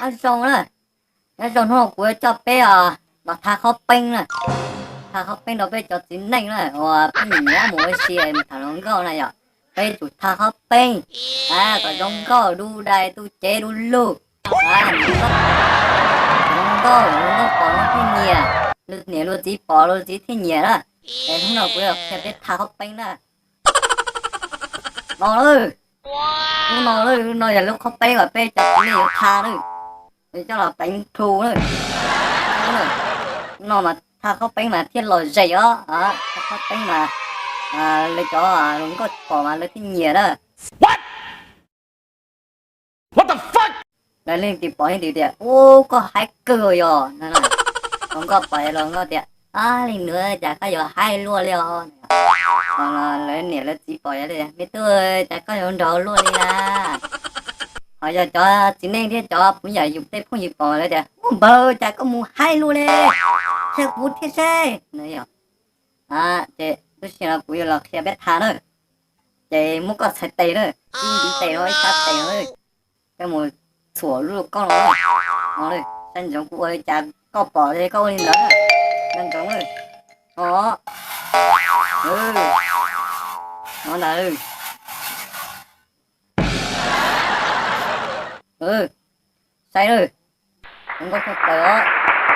Nyob zoo na, nyob zoo, hnub no kuv yuav coj peb os los tha qhob peeb na. Tha qhob peeb rau peb cov txiv neej na uas pheej nyiam mus ua si mus tham hluas nkauj na yom. Peb yuav tsum tha qhob peeb kom zoo nkauj, du dais tu cev du lug. Zoo nkauj, hluas nkauj pom luag thiaj nyiam, luag niam luag txiv pom luag txiv thiaj nyiam na. Es hnub no kuv yuav qhia peb tha qhob peeb na. No lawm, hnub no lawm, no yog lub qhob peeb uas peb cov txiv neej yuav tha lawm. Coj los peev rhu lawm. No mas tha qhob peeb mas thiaj lom zem os. Tha qhob peeb mas lawv cov hluas nkauj pom mas lawv thiaj nyiam na. Lawv leej twg pom leej twg tias, ub, koj haib kawg yog. Hluas nkauj pom hluas nkauj tias, ab, li nws cas koj yuav haib luaj li os. Lawv niam lawv txiv pom yog li, me tub, cas koj yuav nraug luaj li na. Ho yog cov txiv neej thiab cov phooj ywg, yus tej phooj ywg pom lawv tias, ub npawg, cas koj mus haib luaj li, qhia kuv thiab seb. Ces lub sij hawm no kuv yuav los qhia peb tha na. Ces muab koj txhais tes na, ib ntiv tes no ib sab tes no, koj mus txhuam lub koj no, no, saib ntsoov kuv ua li cas koj pom koj ua li ntawd, saib ntsoov na. O, no ntag. Saib na, zoo nkauj tshaj plaws os.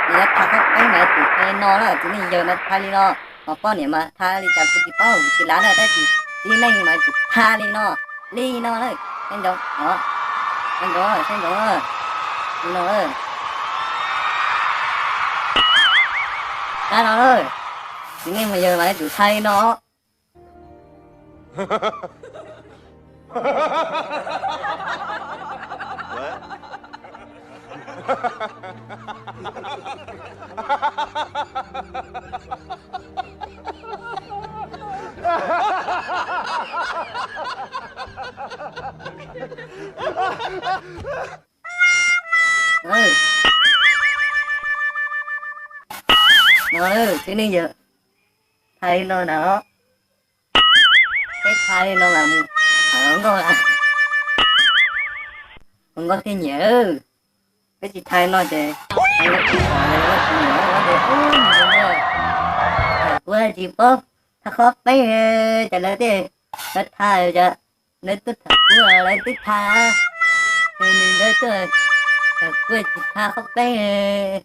Nws yuav tha qhob peeb mas yuav tsum tha li no na, txiv neej yawg mas tha li no, ho poj niam mas tha li cas kuv tsis paub, kuv tsis lav na, tab sis txiv neej mas yuav tsum tha li no, li no na. Saib ntsoov, saib ntsoov, saib ntsoov, li no na. Tha no na, txiv neej mas yawg mas yuav tsum tha li no. No, txiv neej yawg, tha li no na. Peb tha li no mas mus tham hluas nkauj, hluas nkauj thiaj nyiam. Peb tsis tha li no ces kuv tsis paub tha qhob peeb, ces lawv thiaj, lawv tha, lawv tuaj tham kuv, lawv twb tha, nws lawv tuaj tham kuv tsis tha qhob peeb.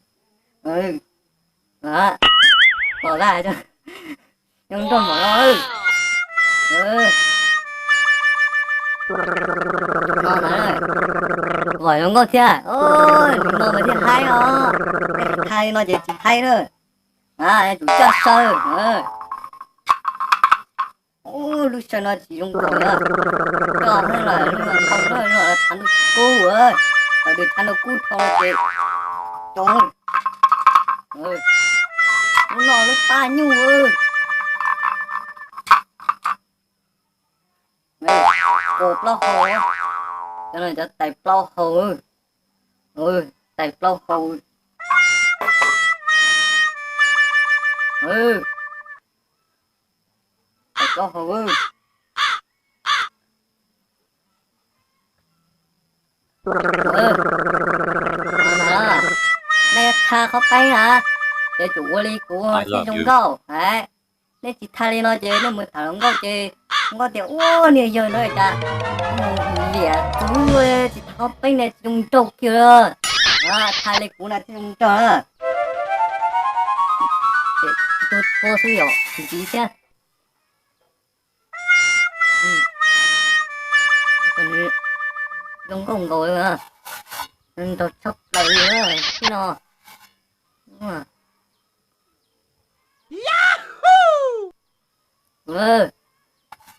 Pom vaj, zoo nkauj npaum no. Pom zoo nkauj thiab, no mas thiaj haib os. Tha li no ces tsis haib na. Tsum coj saw. Lub saw no tsis zoo nkaus na. Coj lub no los thav ntuj kub, thav ntuj kub dhau ces cov, lub no lub paj nyuj. Ua plaub hau, cov no cov tais plaub hau. Tais plaub hau. Tais plaub hau. Nej tha qhob peeb na, ces tsum ua li kuv thiaj zoo nkauj. Nej tsis tha li no ces nej mus tham hluas nkauj ces hluas nkauj tias, ua niag yawg ntawd cas mus liam kuv, tsis tha qhob peeb ne, tsis zoo nraug kiag. Tha li kuv na thiaj zoo nraug na. Tsis tug txhua xwb yom, ntxiv thiab. Zoo nkauj nkaus li, nraug tshaj plaws li thiab no. Zoo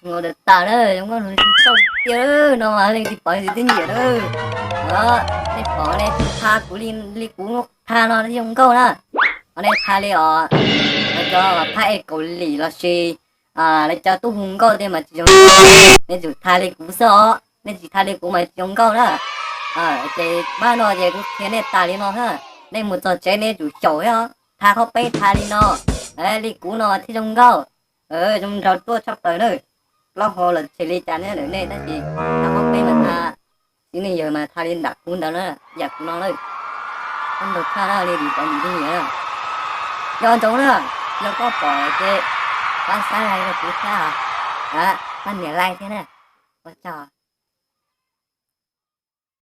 nkauj tas tas na, zoo nkauj tsis tau tiag no mas leej twg pom leej twg twb nyiam na. Nej pom nej tha kuv li, li kuv tha no zoo nkauj na. Ho nej tha li os, lawv cov phab ej Kaus Lim los sis lawv cov tub hu nkauj tej mas tsis zoo nkauj, nej tsum tha li kuv xwb os, nej tsis tha li kuv mas tsis zoo nkauj na. Ces pab no ces kuv qhia nej tas li no na, nej mus txog tsev nej tsum xyaum thiab os, tha qhob peeb tha li no, li kuv no thiaj zoo nkauj. Zoo nraug tuaj tshaj plaws na. Plaub hau los tseg li cas nej tab sis tha qhob peeb mas tha Txiv neej yawg mas tha li nram kuv ntawd na, yam kuv no lawm. Koj nrog tshaj na, li dim tau dim li yawg. Nco ntsoov na, yog koj pom ces pab saib hais rau kuv thiab. Pab niam laij thiab na. Ua tsaug.